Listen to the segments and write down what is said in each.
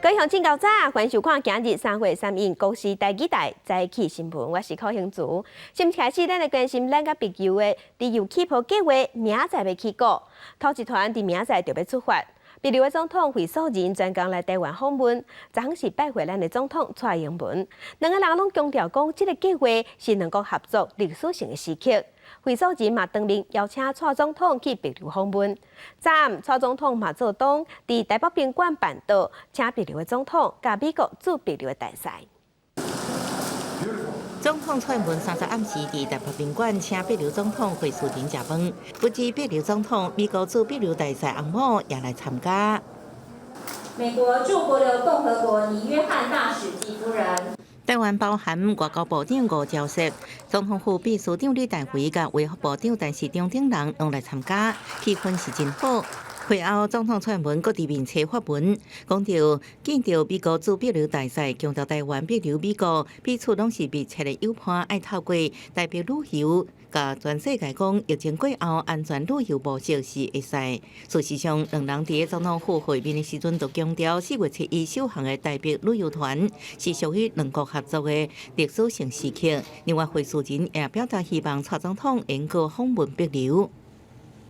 各位鄉親較早，歡迎收看今日三月三日公視台語台早起新聞，我是柯興祖。先開始，咱來關心咱佮帛琉的旅遊氣泡計劃，明仔載欲起鼓，頭一團佇明仔載就欲出發。帛琉的總統惠恕仁專工來台灣訪問，昨昏是拜會咱的總統蔡英文。兩个人攏強調講，這个計劃是兩國合作歷史性的時刻。惠恕仁嘛當面邀請蔡總統去帛琉訪問。昨暗蔡總統嘛做當佇台北賓館辦桌，請帛琉的總統佮美國駐帛琉的大使。總統蔡英文三十暗時佇台北賓館請帛琉總統惠恕仁食飯，不止帛琉總統，美國駐帛琉大使洪某也來參加。美國駐帛琉共和國倪約翰大使及夫人。台灣包含外交部長吳釗燮、總統府秘書長李大維佮衛福部長陳時中等人攏來參加，氣氛是真好。會後，總統蔡英文閣佇面冊發文，講著見著美國駐帛琉大使，強調台灣、帛琉、美國彼此攏是密切的友伴，愛透過台帛旅遊，共全世界講，疫情過後安全旅遊模式是會使。事實上，兩人佇總統府會面的時陣，就強調4月7日首航的台帛旅遊團是屬於兩國合作的歷史性時刻。另外，惠恕仁也表達希望蔡總統能夠訪問帛琉。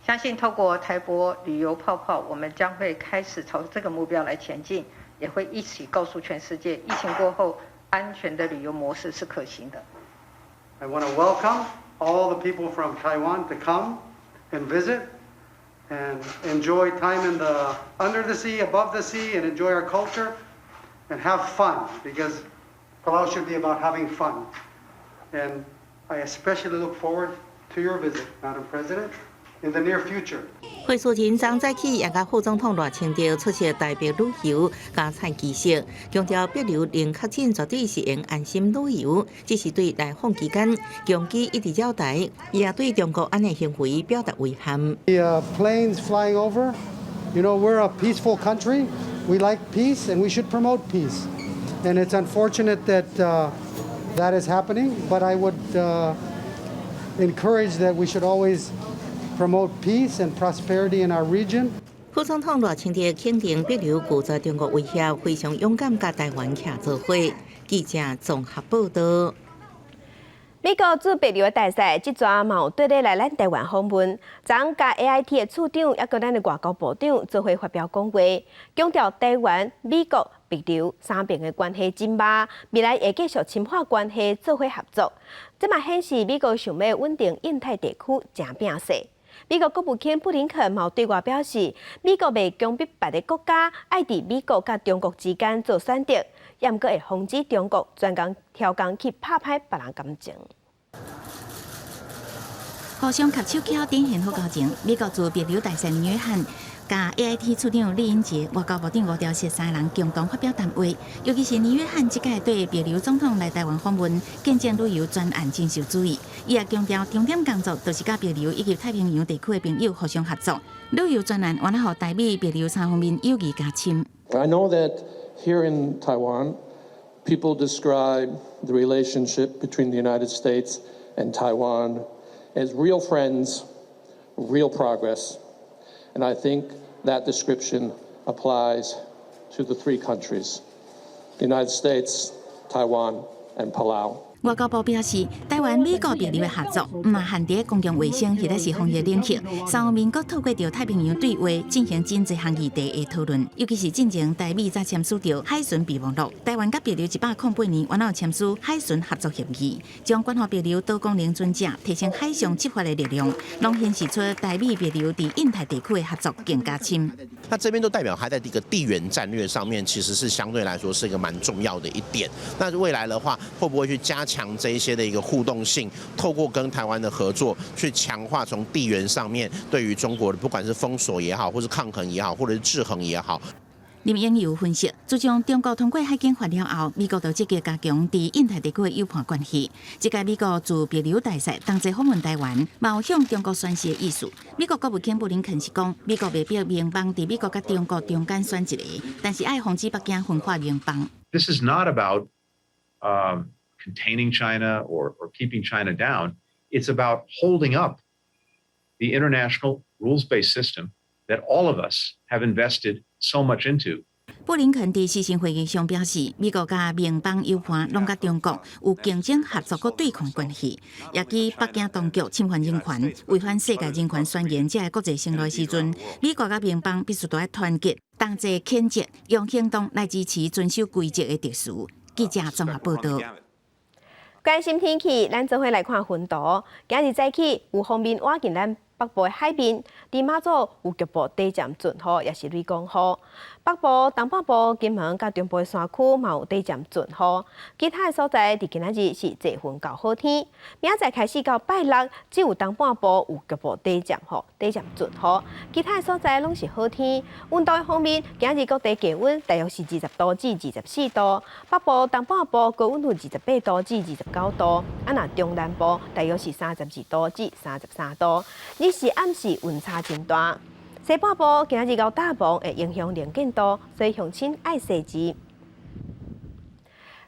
相信透過台帛旅遊泡泡，我們將會開始朝這個目標來前進，也會一起告訴全世界，疫情過後安全的旅遊模式是可行的。 I want to welcome all the people from Taiwan to come and visit and enjoy time in the under the sea, above the sea, and enjoy our culture and have fun because Palau should be about having fun. And I especially look forward to your visit, Madam President, in the near future. 惠恕仁昨早起也佮副總統賴清德出席台帛旅遊加菜儀式，強調帛琉零確診絕對是會安心旅遊，只是對來訪期間共機一直繞台，伊也對中國按呢行為表達遺憾。 The planes flying over, we're a peaceful country. We like peace and we should promote peace. And it's unfortunate that that is happening, but I would encourage that we should always promote peace and prosperity in our region. 副總統賴清德肯定帛琉拒絕中國威脅，非常勇敢佮台灣徛做伙。記者綜合報道。美國駐帛琉的大使，這逝嘛有綴咧來咱台灣訪問，昨昏佮 AIT 的處長，抑閣咱的外交部長做伙發表講話，強調台灣、美國、帛琉三邊的關係真密，未來會繼續深化關係，做伙合作。這嘛顯示美國想欲穩定印太地區誠拚勢。美國國務卿布林肯嘛對外表示，美國袂強迫別个國家愛佇美國佮中國之間做選擇，也毋過會防止中國專工刁工去拍歹別人感情。互相抾手蹺展現好交情。美國駐帛琉大使倪約翰、佮 AIT 處長酈英傑、外交部長吳釗燮三人共同發表談話。尤其是倪約翰這擺對帛琉總統來台灣訪問，見證旅遊專案真受注意。伊也強調，重點工作就是佮帛琉以及太平洋地區的朋友互相合作。旅遊專案原來予台美帛琉三方面友誼加深。 I know that here in Taiwan, people describe the relationship between the United States and Taiwan as real friends, real progress. And I think that description applies to the three countries, the United States, Taiwan, and Palau. 外交部表示，台灣、美國、帛琉的合作，毋但限佇公共衛生或者是防疫領域，三方面閣透過著太平洋對話進行真濟項議題的討論。尤其是進前台美才簽署著海巡備忘錄，台灣佮帛琉108年原來有簽署海巡合作協議，將關乎帛琉多功能船隻提升海上執法的力量，攏顯示出台美帛琉佇印太地區的合作更加深。那這邊都代表它在這個地緣戰略上面，其實是相對來說是一個蠻重要的一點。那未來的話，會不會去加強這一些的一個互動性，透過跟台灣的合作，去強化從地緣上面對於中國的，不管是封鎖也好，或是抗衡也好，或者是制衡也好。林英友分析，自從中國通過海警法了後，美國就積極加強佇印太地區的友伴關係。這擺美國駐帛琉大使同齊訪問台灣，嘛有向中國宣示的意思。美國國務卿布林肯是講，美國袂逼盟邦佇美國佮中國中間選一个，但是愛防止北京分化盟邦。 This is not about containing China or keeping China down. It's about holding up the international rules-based system that all of us have invested so much into. 布林肯佇視訊會議上表示，美國佮盟邦友伴攏佮中國有競爭、合作閣對抗關係，也指北京當局侵犯人權、違反世界人權宣言這个國際承諾時陣，美國佮盟邦必須著愛團結、同齊譴責，用行動來支持遵守規則的秩序。記者綜合報道。關心天氣，咱做伙來看雲圖。今日早起有鋒面倚近咱北部的海面，佇馬祖有局部短暫陣雨，抑是雷公雨。北部、東半部、金門佮中部的山區嘛有短暫陣雨。其他的所在佇今仔日是濟雲到好天。明仔載開始到拜六，只有東半部有局部短暫雨、短暫陣雨，其他的所在攏是好天。溫度方面，今日各地低溫大約是20度至24度，北部、東半部高溫有28度至29度，啊若中南部大約是32度至33度。日時暗時溫差真大。西半部今日到大霧會影響能見度，所以鄉親愛細緻。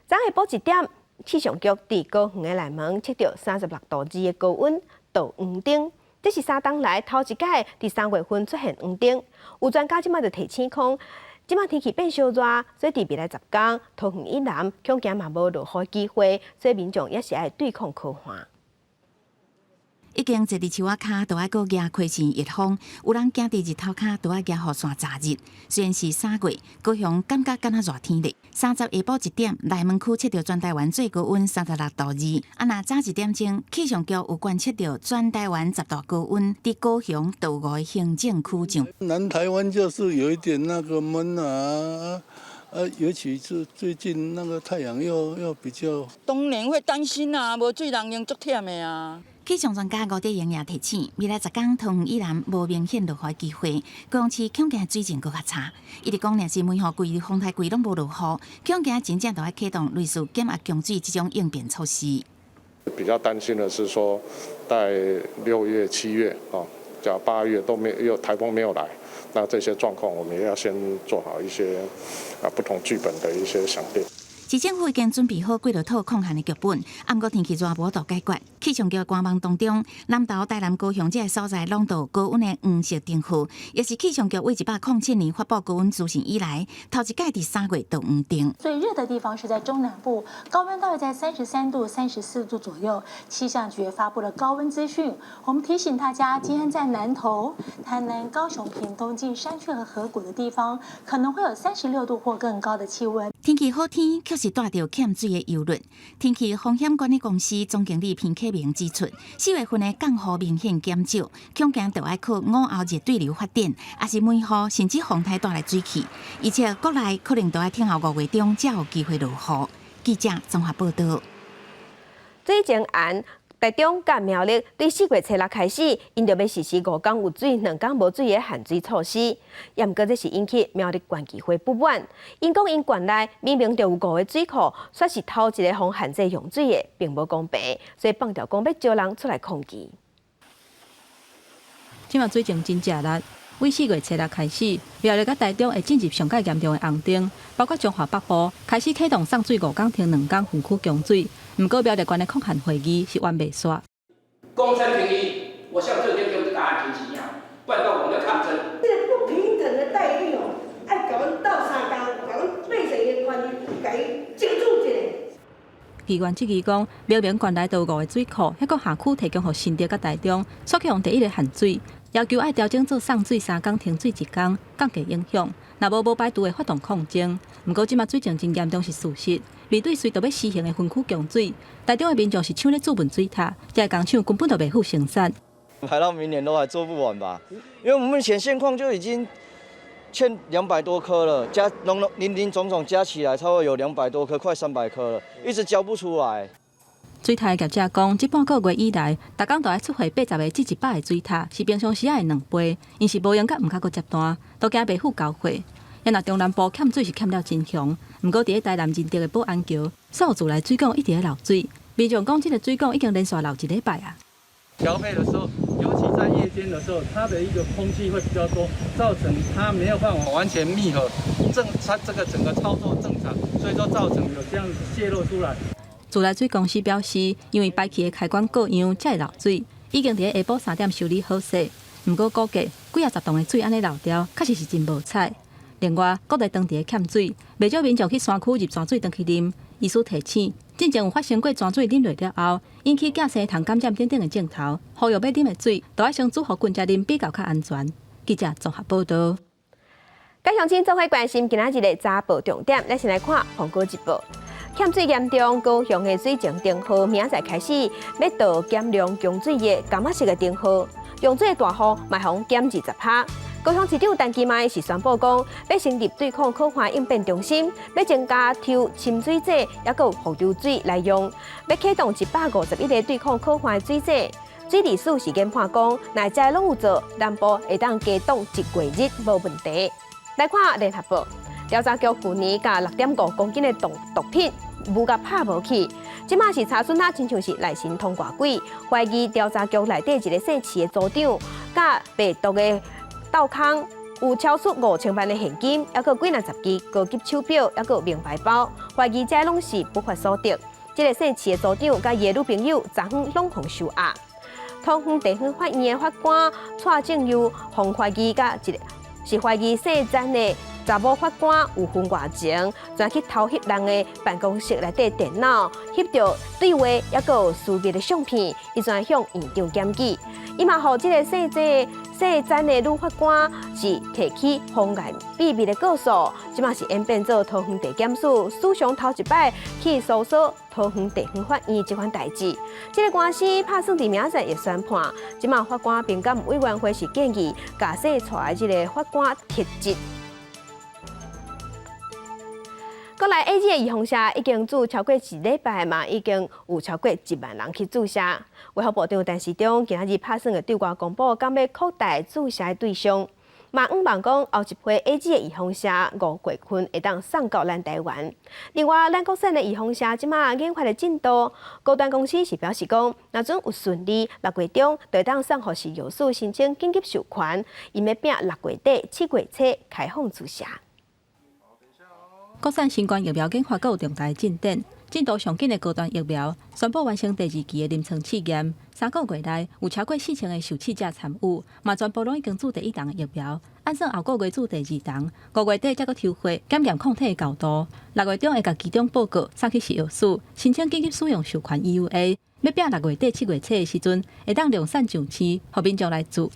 昨下晡1點，氣象局佇高雄的內門測著36.2度的高溫，著黃燈。這是3冬來頭一擺佇3月份出現黃燈。有專家這馬就提醒講，這馬天氣變燒熱，所以佇未來10工，桃園以南恐驚嘛無落雨機會，所以民眾也是愛對抗苦旱。已經坐佇樹仔跤都愛閣舉開扇熱風，有人行佇日頭跤都愛舉雨傘遮熱。雖然是3月，高雄感覺敢若熱天咧。30下晡1點，內門區測著全台灣最高溫36.2度。啊，若早1點鐘，氣象局有觀測著全台灣十大高溫，佇高雄頭五个行政區上。南台灣就是有一點那個悶啊，啊，尤其是最近那個太陽又比較。當然會擔心啊，無水人用足忝的啊。氣象專家吳德榮也提醒，未來10工桃園以南無明顯落雨機會，高雄市恐驚水情閣較差。伊直講，若是梅雨季、風台季攏無落雨，恐驚真正著愛啟動類似減壓供水這種應變措施。比較擔心的是說，在6月、7月啊，加8月都沒有颱風沒有來，那這些狀況我們也要先做好一些啊不同劇本的一些想定。市政府已經準備好幾落套抗旱的劇本，毋過天氣熱無法度解決。氣象局官網當中，南投、台南、高雄這个所在攏著高溫的黃色燈號，也是氣象局對107年發布高溫資訊以來，頭一擺佇3月著黃燈。最熱的地方是在中南部，高溫大約在33度、34度左右。氣象局發布了高溫資訊，我們提醒大家，今天在南投、台南、高雄、屏東近山區和河谷的地方，可能會有36度或更高的氣溫。天氣好天，卻是帶著欠水的憂慮。天氣風險管理公司總經理彭啟明指出，4月份的降雨明顯減少，恐驚著愛靠午後熱對流發展，抑是梅雨甚至風台帶來水汽，而且國內可能著愛等候5月中才有機會落雨。記者綜合報道。水情絚，台中佮苗栗對4月初6開始，𪜶著欲實施5工有水、2工無水的限水措施。也毋過這是引起苗栗縣議會不滿。𪜶講𪜶縣內明明就有五個水庫，卻是頭一个予限制用水的，並無公平，所以放調講欲招人出來抗議。這馬水情真正力，對4月初6開始，苗栗佮台中會進入上蓋嚴重的紅燈，包括彰化北部開始啟動送水5工停2工分區供水。毋過苗栗縣的抗旱會議是完袂煞。公車便宜，我向這邊給我們答案提醒啊，不然的話我們要抗爭。這個不平等的待遇哦，愛共阮鬥相共，共阮百姓的權利，共伊爭取一下。議員質疑講，明明縣內就有五个水庫，還閣下區提供予新竹佮台中，煞去予第一个限水，要求愛調整做送水3工停水1工，降低影響。若無無排除會發動抗爭。毋過這馬水情真嚴重是事實，面對隨著欲施行的分區供水，台中的民眾是搶咧注文水塔，這个工廠根本就袂赴生產。排到明年都還做不完吧？因為我們目前現況就已經欠200多顆了，加攏林林總總加起來，差不多有200多顆，快300顆了，一直交不出來。水塔的業者講，這半個月以來，逐工都愛出貨80個至100個水塔，是平常時仔的2倍。𪜶是無閒閣毋較閣接單，都驚袂赴交貨。也若中南部欠水是欠了真兇，毋過佇咧台南仁德的保安橋，所有自來水管一直咧漏水。民眾講，這个水管已經連續漏一禮拜啊。調配的時候，尤其在夜間的時候，它的一個空氣會比較多，造成它沒有辦法完全密合，正它這個整個操作正常，所以說造成有這樣子洩漏出來。自來水公司表示，因為排氣的開關過樣，才會漏水，已經佇咧下晡3點修理好勢。毋過估計幾仔十棟的水按呢漏掉，確實是真無彩。另外，國內當地的欠水，袂少民眾去山區入泉水轉去啉。醫師提醒，進前有發生過泉水啉落了後，引起囝生腸感染等等的症頭，呼籲欲啉的水，都愛先煮予滾才啉，比較較安全。記者綜合報導。佮鄉親做伙關心今仔日的早報重點，咱先來看《蘋果日報》。欠水嚴重，高雄的水情燈號明仔載開始欲導減量供水的柑仔色的燈號，用水的大戶嘛予減20%。高雄市長陳其邁是宣布講，欲成立對抗苦旱應變中心，欲增加抽深水井，抑閣有復流水來用，欲啟動151个對抗苦旱水井。水利署是研判講，若這攏有做，南部會當加擋一月日無問題。來看聯合報，調查局舊年共6.5公斤的毒品無共拍無去，這馬是查詢啊，親像是內神通外鬼，懷疑調查局內底一个姓徐的組長，佮賣毒的鬥空，有超出5000萬的現金，抑閣幾若十支高級手錶，抑閣有名牌包，懷疑這攏是不法所得。這个姓徐的組長佮伊的女朋友，昨昏攏予收押。桃園地方法院的法官蔡正佑，予懷疑佮一个是懷疑姓詹的查某法官有婚外情，專去偷翕人的辦公室內底電腦，翕著對話，抑閣有私密的相片，伊轉向院長檢舉。伊嘛予這个姓詹的女法官是提起妨礙秘密的告訴，這馬是演變做桃園地檢署史上頭一擺去訴訟桃園地方法院這款代誌。這个官司拍算佇明仔載會宣判，這馬法官評鑑委員會是建議共姓蔡的這个法官撤職。國內 AZ 的預防射已經注超過一禮拜嘛，已經有超過1萬人去注射。衛福部長陳時中今仔日拍算會對外公布，敢欲擴大注射的對象。嘛，向望講後一批 AZ 的預防射5月份會當送到咱台灣。另外，咱國產的預防射這馬研發的進度，高端公司是表示講，若準有順利，6月中就會當送予食藥署申請緊急授權，𪜶欲拼6月底、7月初開放注射。國產新冠疫苗研發閣有重大進展，進度上緊的高端疫苗宣布完成第二期的臨床試驗，3個月內有超過4000个受試者參與，嘛全部攏已經注第一針的疫苗，按算後個月注第二針，5月底才閣抽血檢驗抗體的高度，6月中會共期中報告送去食藥署申請緊急使用授權 EUA，欲拼6月底7月初的時陣會當量產上市，予民眾來注。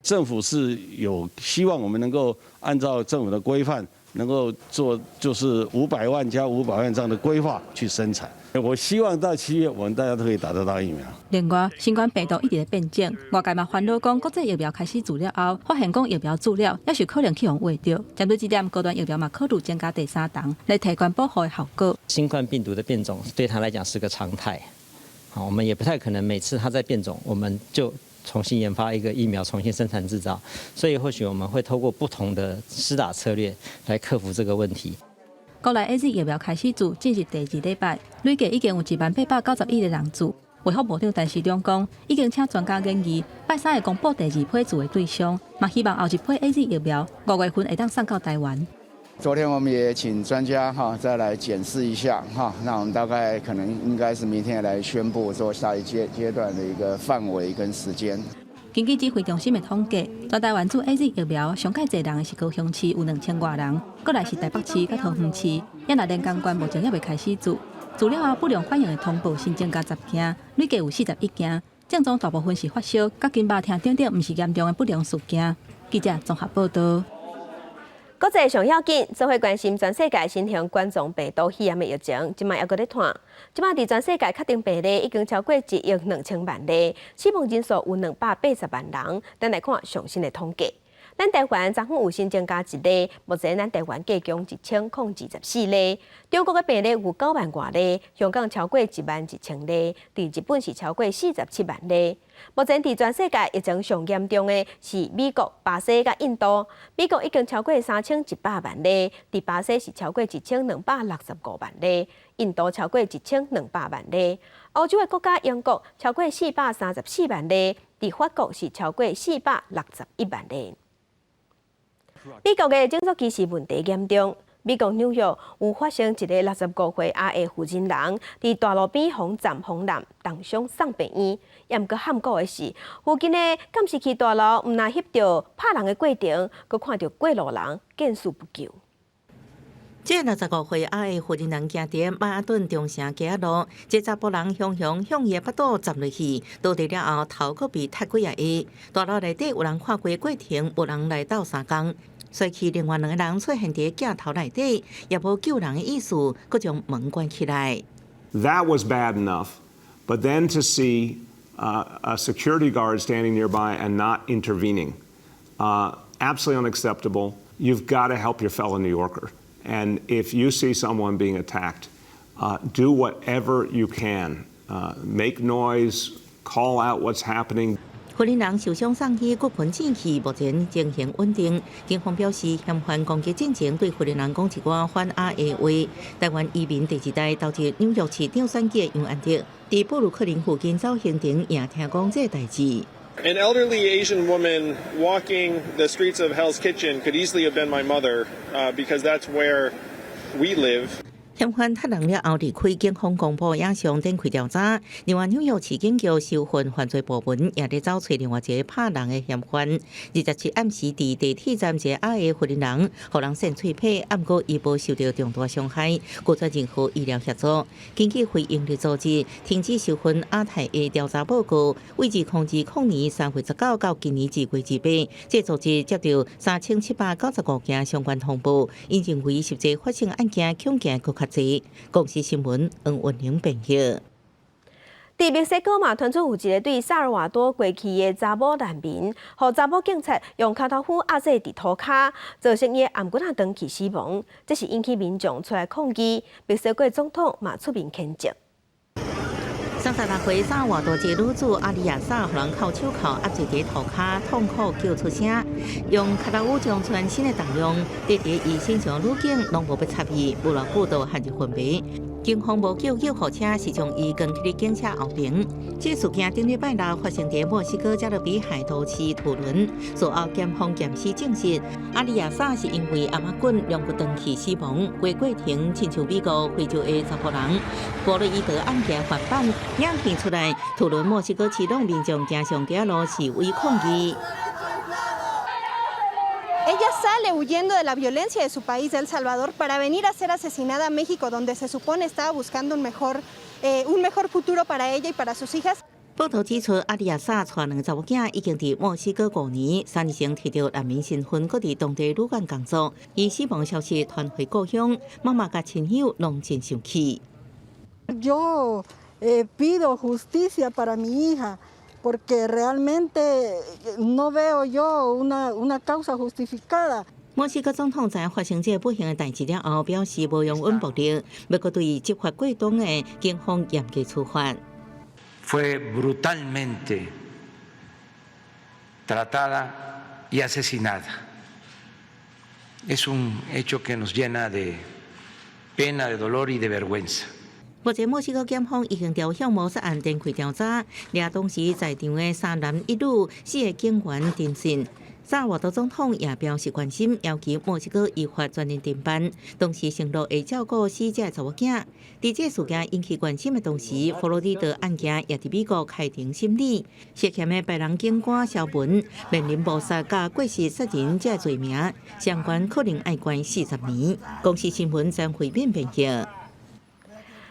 政府是有希望我們能夠按照政府的規範，能夠做就是500萬加500萬這樣的規劃去生產。我希望到7月，我們大家都可以打得到疫苗。另外，新冠病毒一直咧變種，外界嘛煩惱講國際疫苗開始注了後，發現講疫苗注了猶是可能去予穢著。針對這點，高端疫苗嘛考慮增加第三針來提懸保護的效果。新冠病毒的變種對他來講是個常態，好，我們也不太可能每次它在變種，我們就重新研發一個疫苗，重新生產製造，所以或許我們會透過不同的施打策略來克服這個問題。國內 AZ 疫苗開始注進入第二禮拜，累計已經有10,891個人注。衛福部長陳時中講，已經請專家建議，拜三會公布第二批注的對象，嘛希望後一批 AZ 疫苗5月份會當送到台灣。昨天我們也請專家哈再來檢視一下哈，那我們大概可能應該是明天來宣布說下一階段的一個範圍跟時間。根據指揮中心的統計，全台灣注 AZ 疫苗上蓋濟人的是高雄市，有2000外人，過來是台北市佮桃園市，也若連江縣目前猶未開始注，注了後不良反應的通報新增加10件，累計有41件，症狀大部分是發燒、佮筋肉疼等等，毋是嚴重的不良事件。記者綜合報導。國際上要緊，做伙關心全世界新型冠狀病毒肺炎的疫情，這馬猶閣咧湠。這馬佇全世界確診病例已經超過1億2000萬例，死亡人數有280萬人。咱來看上新的統計，咱台灣昨昏有新增加一例，目前咱台灣計共1024例。中國的病例有9萬外例，香港超過1萬1000例，佇日本是超過47萬例。目前佇全世界疫情上嚴重的是美國、巴西佮印度。美國已經超過3100萬例，佇巴西是超過1265萬例，印度超過1200萬例。歐洲的國家英國超過434萬例，佇法國是超過461萬例。美國的種族歧視問題嚴重。美國紐約有發生一个65歲亞裔婦人人，佇大路邊予人斬予濫重傷送病院。也毋過罕古的是，附近的監視器大樓毋但翕著拍人的過程，閣看著過路人見死不救。這65歲亞裔婦人人行佇曼哈頓中城街仔路，這查埔人雄雄向伊的腹肚砸落去，倒地了後頭閣被踢幾仔下。大樓內底有人看過過程，無人來鬥相共。隨去另外兩个人出現佇鏡頭內底，也無救人的意思，閣將門關起來。 That was bad enough, but then to see a security guard standing nearby and not intervening, absolutely unacceptable. You've got to help your fellow New Yorker. And if you see someone being attacked, do whatever you can. Make noise, call out what's happening. 婦人人受傷送去骨盆進去，目前情形穩定。警方表示，嫌犯攻擊進前對婦人人講一寡反亞的話。台灣移民第二代投入紐約市長選舉的楊安德，佇布魯克林附近走行程，也聽講這個代誌。 An elderly Asian woman walking the streets of Hell's Kitchen could easily have been my mother, because that's where we live. 嫌犯殺人了後離開，警方公布影像展開調查。另外，紐約市警局收訓犯罪部門也佇走揣另外一个拍人的嫌犯。27暗時佇地鐵站一个亞裔婦人人，予人扇喙䫌，毋過伊無受著重大傷害，拒絕任何醫療協助。根據非營利組織停止受訓亞太的調查報告，為2020年3月19到今年2月28，這組織接著3795件相關通報，𪜶認為實際發生案件恐驚閣較濟。公視新聞黃文玲編譯。佇墨西哥嘛，傳出有一个對薩爾瓦多過去的查某難民，予查某警察用跤頭斧壓制佇塗跤，造成伊的頷頸仔斷去死亡。這是引起民眾出來抗議，墨西哥總統嘛出面譴責。36歲薩爾瓦多籍女子阿里亞薩，予人銬手銬壓制佇塗跤，痛苦叫出聲，用跤頭斧將全身的重量疊佇伊身上，女警攏無欲插伊，無偌久就陷入昏迷。警方無叫救護車，是將伊扛去警車後邊。這事件頂禮拜六發生佇墨西哥加勒比海都市圖倫，事後檢方驗屍證實，阿里亞薩是因為頷仔棍龍骨斷去死亡。過過程親像美國非洲的查埔人，弗洛伊德案件翻版，影片出來，圖倫墨西哥市攏民眾行上街路示威抗議。 Ella sale huyendo de la violencia de su país, de El Salvador, para venir a ser asesinada a México, donde se supone estaba buscando un mejor futuro para ella y para sus hijas. 報道指出，阿里亞薩帶兩个查某囝已經佇墨西哥5年，3年前提著難民身份，閣佇當地旅館工作。伊死亡消息傳回故鄉，媽媽佮親友攏真生氣。 Yo pido justicia para mi hija, porque realmente no veo yo una causa justificada. 墨西哥總統在發生這個不幸的代誌了後，表示無容忍暴力，欲閣對執法過當的警方嚴格處罰。 Fue brutalmente tratada y asesinada. Es un hecho que nos llena de pena, de dolor y de vergüenza. 目前墨西哥檢方已經朝向謀殺案展開調查，掠當時在場的三男一女四个警員偵訊。薩爾瓦多總統也表示關心，要求墨西哥依法全面偵辦。同時承諾會照顧死者查某囝。佇這事件引起關心的同時，弗洛伊德案件也佇美國開庭審理。涉嫌的白人警官蕭文面臨謀殺佮過失殺人這罪名，相關可能愛關40年。公視新聞張惠敏編譯。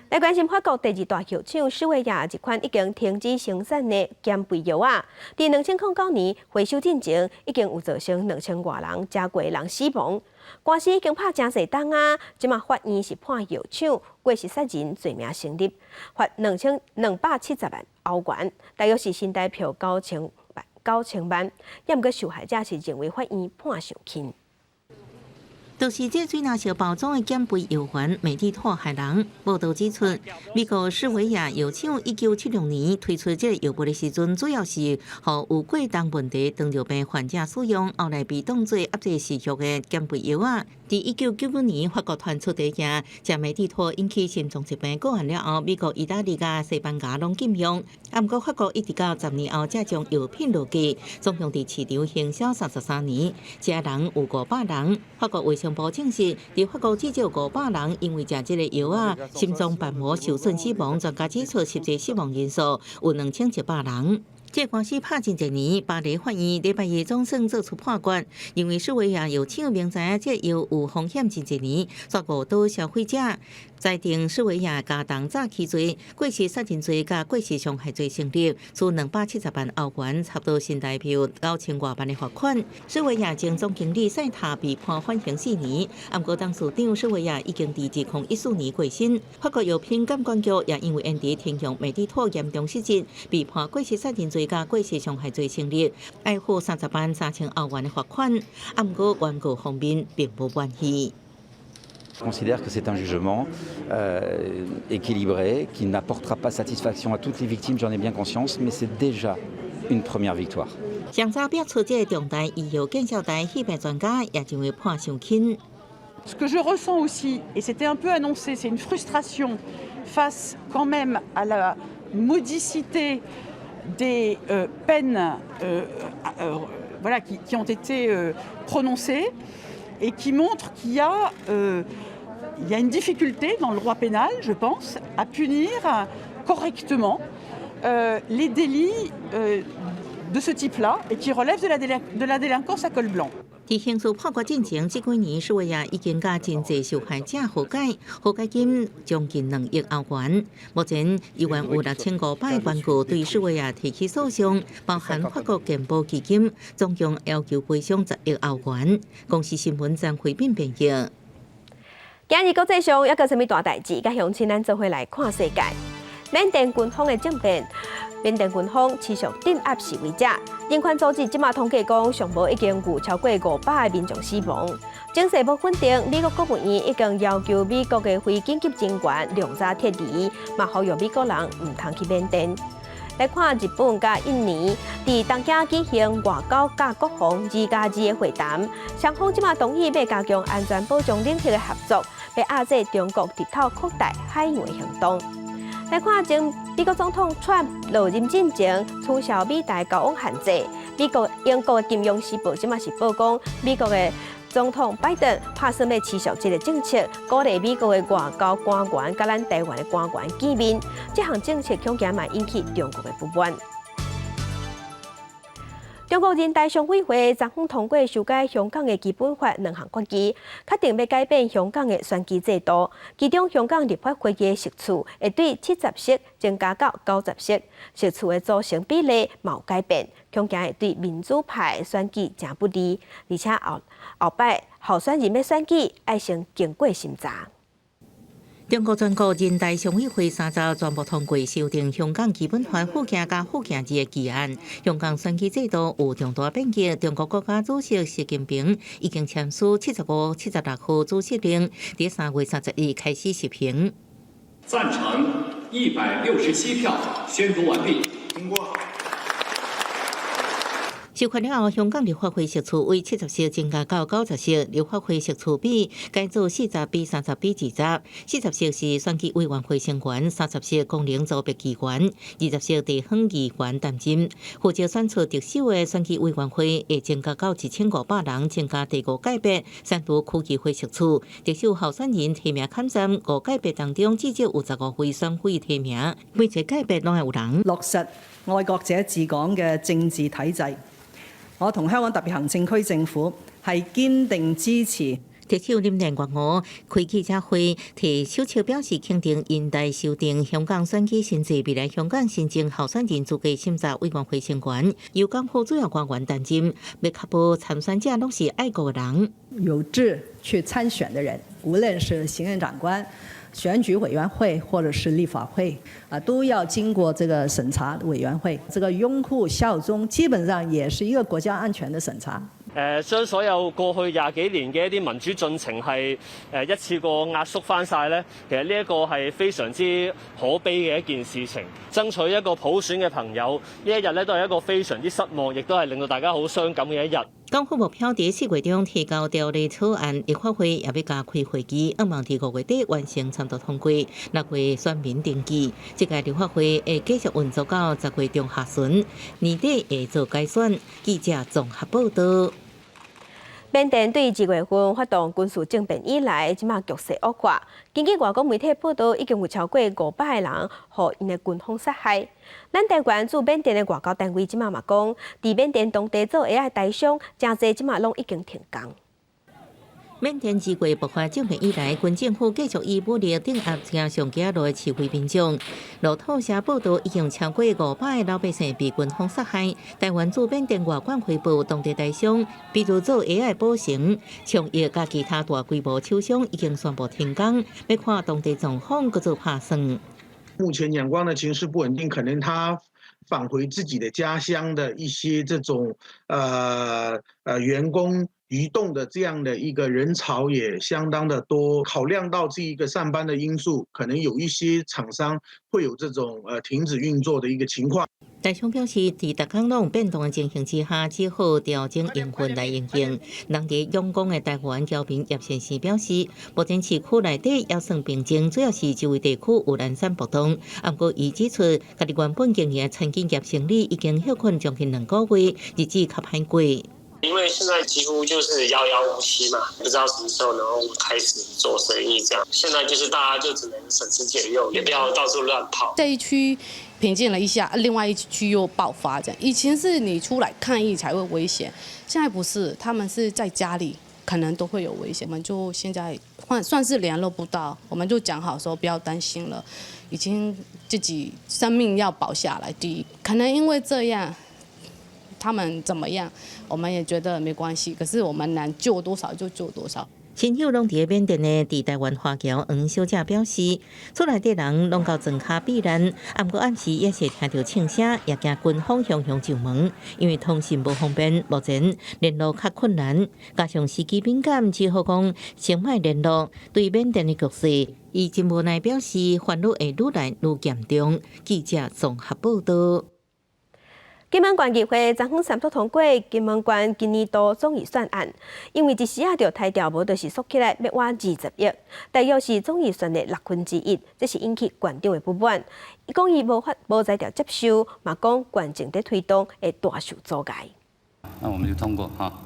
來關心法國第二大藥廠施維雅一款已經停止生產的減肥藥仔，佇2009年回收進前，已經有造成2000外人加過人死亡。官司已經拍誠濟冬啊，這馬法院是判藥廠過失殺人罪名成立，罰2270萬歐元，大約是新台票9000萬。也毋過受害者是認為法院判傷輕。就是這水藍色包裝的減肥藥丸，美麗妥害人。報道指出，美國施維雅藥廠1976年推出這个藥物的時陣，主要是予有過重問題糖尿病患者使用，後來被當做壓制食欲的減肥藥仔。佇1999年，法國傳出第一件食美麗妥引起心臟疾病個案了後，美國、意大利佮西班牙攏禁用。啊，毋過法國一直到10年後才將藥品落架，總共佇市場行銷33年，食人有500人。法國衛生生部證實，佇法國至少500人因為食這个藥仔，心臟瓣膜受損死亡。專家指出，實際死亡人數有2100人。這官司拍真濟年，巴黎法院禮拜一總算做出判決，認為世衛亞藥廠明知影這藥有風險真濟年，煞誤導消費者，裁定世衛亞加重詐欺罪、過失殺人罪佮過失傷害罪成立，處270萬歐元，差不多新台幣9000外萬的罰款。世衛亞前總經理賽塔被判緩刑4年，毋過董事長世衛亞已經佇2014年過身。法國藥品監管局也因為延遲停用美地妥嚴重失職，被判過失殺人罪佮過失傷害罪成立，愛付30萬3000歐元的罰款。毋過原告方面並無滿意。 Considère que c'est un jugement équilibré, qui n'apportera pas satisfaction à toutes les victimes, j'en ai bien conscience, mais c'est déjà une première victoire. 上早表出這个重大醫藥建設台戲病專家也認為判傷輕。 Ce que je ressens aussi, et c'était un peu annoncé, c'est une frustration face quand même à la modicité des peines voilà, qui ont été prononcées et qui montrent qu'il y a une difficulté dans le droit pénal, je pense, à punir correctement les délits de ce type-là et qui relèvent de la délinquance à col blanc. 佇刑事判決進前，這幾年世衛亞已經佮真濟受害者和解，和解金將近2億歐元。目前依然有6500個原告對世衛亞提起訴訟，包含法國健保基金，總共要求賠償10億歐元。公視新聞張惠敏編譯。今日國際上猶閣有啥物大代誌？佮鄉親咱做伙來看世界。緬甸軍方的政變，緬甸軍方持續鎮壓示威者。人權組織這馬統計講，上無已經有超過500個民眾死亡。情勢無穩定，美國國務院已經要求美國的非緊急人員量早撤離，嘛呼籲美國人毋通去緬甸。來看日本佮印尼佇東京舉行外交佮國防2+2的會談，雙方這馬同意欲加強安全保障領域的合作，欲遏制中國直透擴大海洋的行動。來看前美國總統川普落任進前取消美台交往限制，美國英國的金融時報這馬是報講，美國的總統拜登拍算欲持續這个政策，鼓勵美國的外交官員佮咱台灣的官員見面。這項政策恐驚嘛引起中國的不滿。中國人大常委會昨昏通過修改香港的基本法兩項決議，確定欲改變香港的選舉制度。其中，香港立法會議的席次會對70席增加到90席，席次的組成比例嘛有改變，恐驚會對民主派選舉誠不利。而且後後擺候選人欲選舉，愛先經過審查。中國全國人大常委會30全部通過修訂香港基本法附件佮附件二的議案。香港選舉制度有重大變革。中國國家主席習近平已經簽署75、76號主席令，佇3月31日開始實行。贊成167票，宣讀完畢。通過。修法了後，香港立法會席次為70席增加到90席，立法會席次比改做40比30比20。40席是選舉委員會成員，30席功能組別議員，20席地方議員擔任。負責選出特首的選舉委員會會增加到1500人，增加第五界別刪除區議會席次。特首候選人提名坎站五界別當中至少有15位選委提名，每一個界別攏愛有人。落實愛國者治港嘅政治體制。我同香港特別行政區政府係堅定支持。特首林鄭月娥開記者會，提手冊表示肯定人大修訂香港選舉新制，未來香港新增候選人資格審查委員會成員由港府主要官員擔任，欲確保參選者攏是愛國人。有志去參選的人，無論是行政長官、選舉委員會或者是立法會，啊，都要經過這個審查委員會。這個擁護效忠基本上也是一個國家安全的審查。將所有過去廿幾年嘅一啲民主進程係一次過壓縮翻晒咧，其實呢一個係非常之可悲嘅一件事情。爭取一個普選嘅朋友，呢一日咧都係一個非常之失望，亦都係令到大家好傷感嘅一日。港府目標佇4月中提交條例草案，立法會也欲加開會議，向望佇5月底完成三讀通過，6月選民登記。這屆立法會會繼續運作到10月中下旬，年底會做改選。記者綜合報道。緬甸對2月份發動軍事政變以來，這馬局勢惡化。根據外國媒體報道，已經有超過500個人予𪜶的軍方殺害。咱台灣駐緬甸的外交單位這馬嘛講，佇緬甸當地做鞋仔的台商，誠濟這馬攏已經停工。緬甸自月爆發政變以來，軍政府繼續以武力鎮壓走上街路的示威民眾。路透社報道，已經超過500個老百姓被軍方殺害。台灣駐緬甸外管回報，當地台商，比如做鞋仔的寶成、長益佮其他大規模廠商已經宣布停工，欲看當地狀況閣做拍算。目前仰光的情勢不穩定，可能他返回自己的家鄉的一些這種員工移動的這樣的一個人潮也相當的多，考量到這一個上班的因素，可能有一些廠商會有這種停止運作的一個情況。台商表示，佇逐工攏變動的情形之下，只好調整營運來應變。人佇仰光的台灣僑民葉先生表示，目前市區內底猶算平靜，主要是周圍地區有零散暴動。毋過，伊指出，家己原本經營的餐飲業生意已經歇困將近2個月，日子較歹過。因為現在幾乎就是遙遙無期嘛，不知道什麼時候能夠開始做生意。這樣，現在就是大家就只能省吃儉用，也不要到處亂跑。這一區平靜了一下，另外一區又爆發。這樣，以前是你出來抗議才會危險，現在不是，他們是在家裡可能都會有危險。我們就現在算是聯絡不到，我們就講好說不要擔心了，已經自己生命要保下來第一。可能因為這樣。他們怎麼樣，我們也覺得沒關係。可是我們能救多少就救多少。親友攏佇緬甸的佇台灣華僑黃小姐表示，厝內底人攏到莊跤避難，毋過暗時也是聽著槍聲，也驚軍方雄雄上門，因為通訊無方便，目前聯絡較困難，加上時機敏感，只好講先莫聯絡。對緬甸的局勢，伊真無奈表示，煩惱會愈來愈嚴重。記者綜合報道。金門縣議會昨昏三讀通過金門縣今年度總預算案，因為一時仔著刣掉，無就是縮起來欲倚20億，大約是總預算的1/6，這是引起縣長的不滿。伊講伊無法無才調接受，嘛講縣政佇推動會大受阻礙。那我們就通過哈。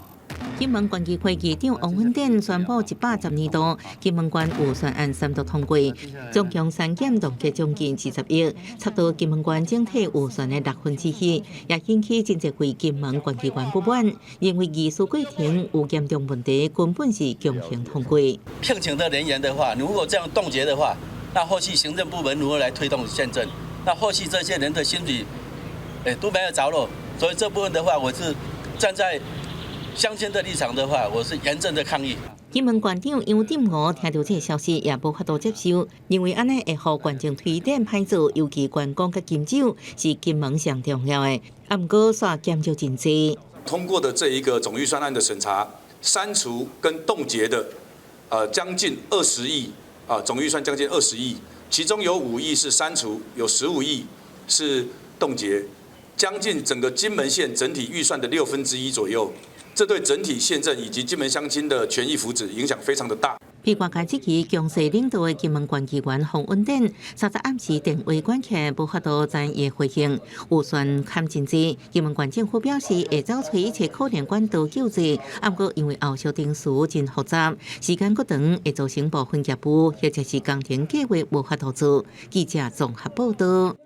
金門縣議會議長王文典宣布，110年度金門縣預算案三讀通過，總共刪減凍結將近20億，差不多金門縣整體預算的1/6，也引起真濟位金門縣議員不滿，認為議事過程有嚴重問題，根本是強行通過。聘請的人員的話，如果這樣凍結的話，那後續行政部門如何來推動憲政？那後續這些人的薪水，都沒有着落，所以這部分的話，我是站在鄉親的立場的話，我是嚴正的抗議。金門縣長楊振武聽著這个消息，也無法度接受，認為按呢會予縣政推展歹做，尤其觀光佮金酒是金門上重要的。啊，毋過煞減少真濟。通過的這一個總預算案的審查，刪除跟凍結的，將近二十億啊，總預算將近二十億，其中有5億是刪除，有15億是凍結，將近整個金門縣整體預算的1/6左右。這對整體縣政以及金門鄉親的權益福祉影響非常的大。被外界質疑強勢領導的金門縣議員黃文典，30暗時電話關起來，無法度知伊的回應。預算砍真濟，金門縣政府表示會走揣一切可能管道救濟，毋過因為後續程序真複雜，時間過長，會造成部分業務或者是工程計劃無法度做。記者綜合報道。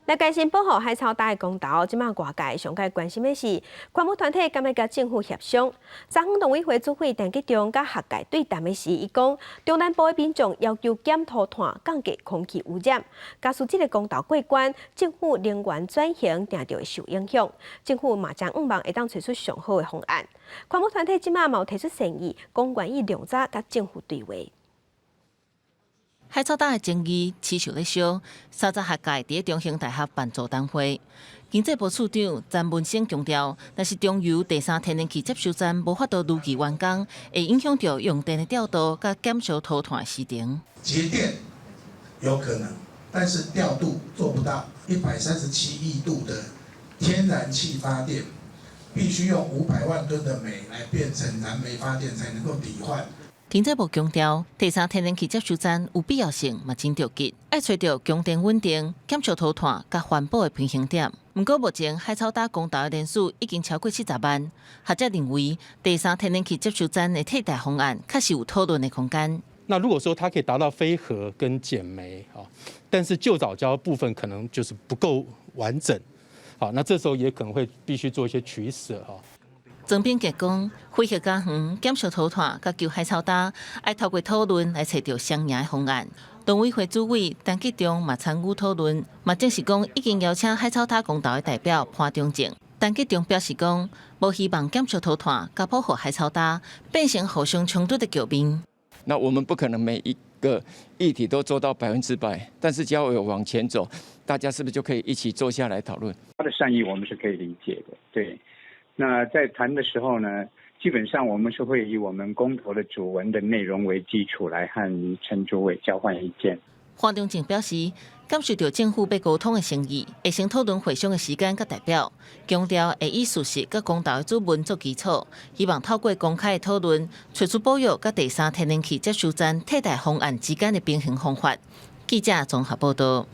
來關心保護海草礁的公投，這馬外界上蓋關心的是，環保團體敢欲佮政府協商？昨昏農委會主委陳吉仲佮學界對談的時，伊講中南部的民眾要求減塗炭，降低空氣污染。假使這个公投過關，政府能源轉型定著會受影響。政府嘛真向望會當揣出上好的方案。環保團體這馬嘛有提出建議，講願意量早佮政府對話。海草島的爭議持續咧燒，30學界佇中興大學辦座談會，經濟部次長詹文生強調，若是中油第三天然氣接收站無法度如期完工，會影響著用電的調度佮減少塗炭的時程。節電有可能，但是調度做不到。137億度的天然氣發電，必須用500萬噸的煤來變成燃煤發電，才能夠抵換。經濟部強調，第三天然氣接收站有必要性，嘛真著急，愛揣著供電穩定、減少塗炭佮環保的平衡點。毋過目前海草礁公投的人數已經超過70萬，學者認為第三天然氣接收站的替代方案確實有討論的空間。那如果說它可以達到非核跟減煤，但是舊藻礁部分可能就是不夠完整，好，那這時候也可能會必須做一些取捨哈。莊炳傑講，非核家園減少塗炭，佮救海草礁，愛透過討論來揣著雙贏的方案。農委會主委陳吉仲嘛參與討論，嘛證實講已經邀請海草礁公投的代表潘忠政。陳吉仲表示講，無希望減少塗炭，佮保護海草礁變成互相衝突的局面。那我們不可能每一個議題都做到100%，但是只要有往前走，大家是不是就可以一起坐下來討論？他的善意我們是可以理解的，對。那在談的時候呢，基本上我們是會以我們公投的主文的內容為基礎來和陳主委交換意見。潘忠政表示，感受到政府欲溝通的誠意，會先討論會商的時間佮代表，強調會以事實佮公投的主文做基礎，希望透過公開的討論，揣出保育佮第三天然氣接收站替代方案之間的平衡方法。記者綜合報道。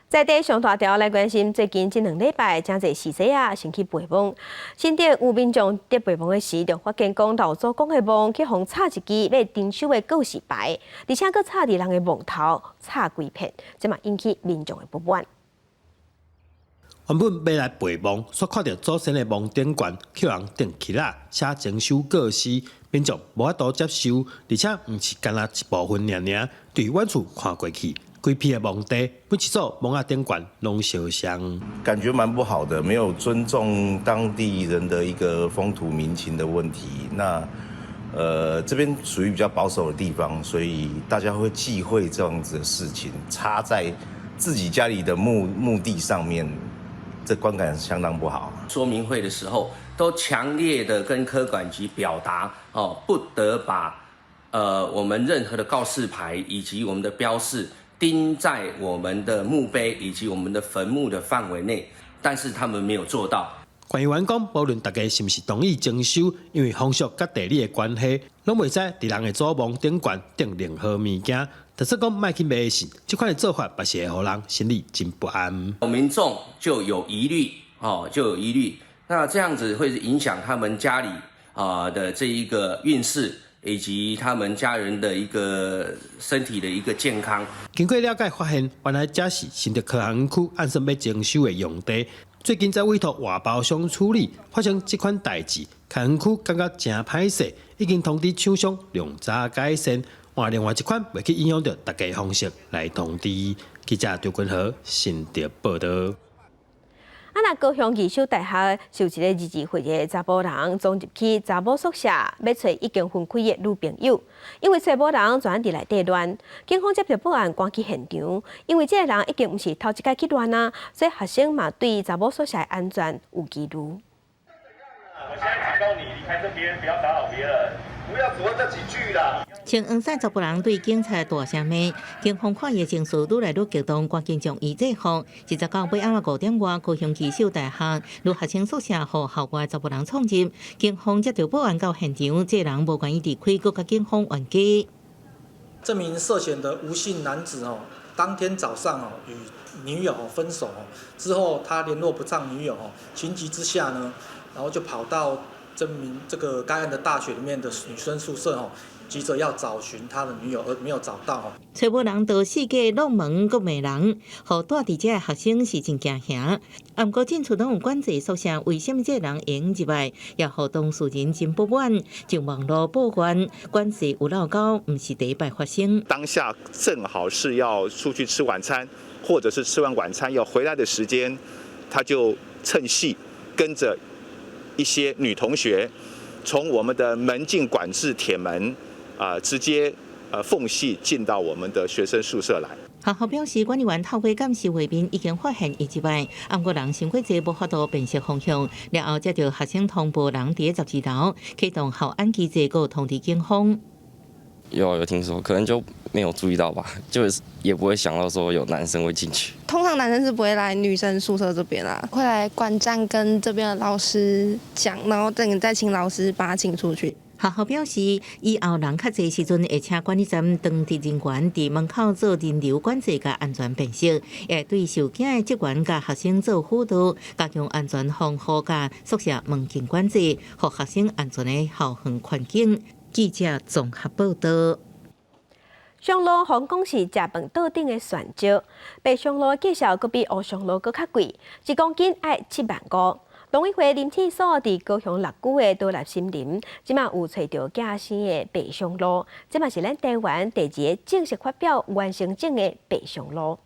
在地上大條來關心，最近這兩禮拜，誠濟時勢啊，先去陪墓。新竹有民眾佇陪墓的時，就發現講老祖公的墓去予插一支欲徵收的告示牌，而且閣插佇人的墓頭，插規片，這嘛引起民眾的不滿。原本欲來陪墓，煞看著祖先的墓頂懸予人釘起來，寫徵收告示，民眾無法度接受，而且毋是干焦一部分爾爾，對遠處看過去，規片的墓地，每一組墓仔頂懸攏相像。感覺蠻不好的，沒有尊重當地人的一個風土民情的問題。那，這邊屬於比較保守的地方，所以大家會忌諱這樣子的事情，插在自己家裡的墓地上面，這觀感相當不好。說明會的時候，都強烈的跟科管局表達，哦，不得把，我們任何的告示牌以及我們的標示釘在我們的墓碑以及我們的墳墓的範圍內，但是他們沒有做到。官員講，無論大家是毋是同意徵收，因為風俗佮地理的關係，攏袂使佇人的祖墓頂懸釘任何物件。但是講莫去迷信，這款的做法，嘛是會予人心裡真不安。民眾就有疑慮，哦，就有疑慮。那這樣子會影響他們家裡啊的這一個運勢，以及他們家人的一個身體的一個健康。經過了解，發現原來這是新竹科學園區按算欲徵收的用地，最近才委託外包商處理，發生這款代誌，科學園區感覺誠歹勢，已經通知廠商量早改善，換另外一款袂去影響著大家方式來通知。記者張君和新竹報道。啊！若高雄義守大學受一個22歲的查埔人闖入去查某宿舍，欲揣已經分開的女朋友，因為揣無人，轉佇內底亂。警方接到報案，趕去現場，因為這个人已經毋是頭一擺去亂啊，所以學生嘛對查某宿舍的安全有疑慮。我現在警告你，離開這邊，不要打擾別人，不要只問這幾句啦。穿黃衫查埔人對警察大聲罵，警方看伊情緒愈來愈激動，趕緊將伊制服。29晚暗5點外，高雄義守大學女學生宿舍予校外查埔人闖入，警方接到報案到現場，這人無願意離開，閣共警方冤家。這名涉嫌的吳姓男子哦，當天早上哦與女友分手之後，他聯絡不上女友哦，情急之下呢，然後就跑到這名這個該案的大學裡面的女生宿舍哦。急着要找尋他的女友，而沒有找到。揣無人就四界挵門閣罵人，予蹛佇遮的學生是真驚嚇。啊，毋過進出攏有管制宿舍，為啥物這人會用入來？也予當事人真不滿，上網路報怨，管制有漏溝，毋是第一擺發生。當下正好是要出去吃晚餐，或者是吃完晚餐要回來的時間，他就趁隙跟着一些女同學，從我們的門禁管制鐵門。啊！直接縫隙進到我們的學生宿舍來。學校表示，管理員透過監視畫面已經發現伊入來，毋過人傷過濟，無法度辨識方向。了後接著學生通報人佇12樓，啟動校安機制，閣通知警方。有聽說，可能就沒有注意到吧，就是也不會想到說有男生會進去。通常男生是不會來女生宿舍這邊啦，會來管站跟這邊的老師講，然後等再請老師把他請出去。學校表示，以後人較濟時陣，會請管理站當地人員佇門口做人流管制佮安全辨識，會對受驚的職員佮學生做輔導，加強安全防護佮宿舍門禁管制，予學生安全的校園環境。記者綜合報道。松露予人講是食飯桌頂的旋石，白松露價數閣比烏松露閣較貴，一公斤愛7萬5。農委會林試所佇高雄六龜的都立森林，這馬有揣著寄生的白松露，這嘛是咱台灣第二个正式發表原生種的白松露。